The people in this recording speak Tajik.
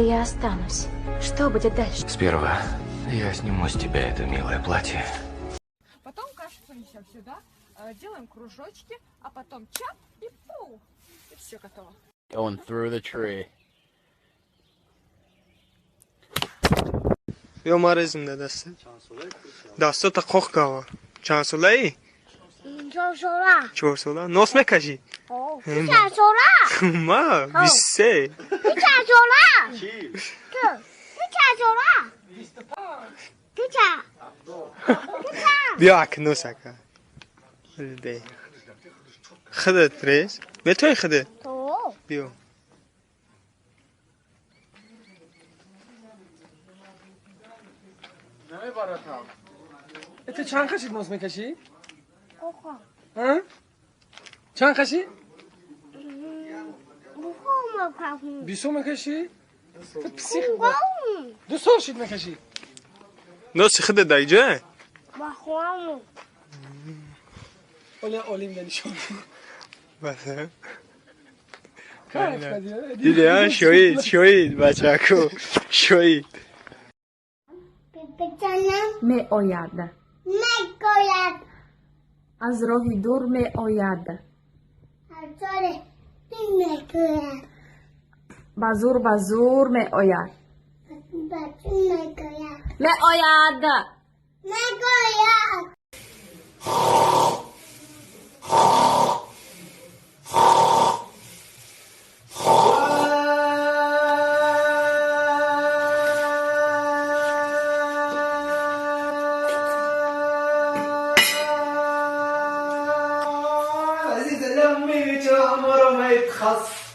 я останусь, что будет дальше? Сперва я сниму с тебя это милое платье. Потом кашу несем сюда, делаем кружочки, а потом чап и пу. И все готово. Going through the tree. Ё марезм да даст. Дастота қоқ кава. Чанд солаи? Чорсола. Чорсола. Нос мекашӣ? Чорсола. Ма 23. Чорсола. Ту. Чорсола. Ту ча. Биё ак носака. Де. Худат рез. Метои худат? Ту. Биё. Это чанд қашид нос мекашӣ? Чанд қашӣ? Бисо мекашӣ? Ту псих. Ду сол шид мекашӣ? Носи худат дар иҷо? Оля олим нишон. Баса. Диди, а? Шоид, шоид, бачаку. Шоид. Меояд. Мегӯяд. Аз роҳи дур меояд. Мегӯяд. Ба зур, ба зур меояд. Мегӯяд. Меояд. Мегӯяд. عزيز لميت عمره ما يتخص.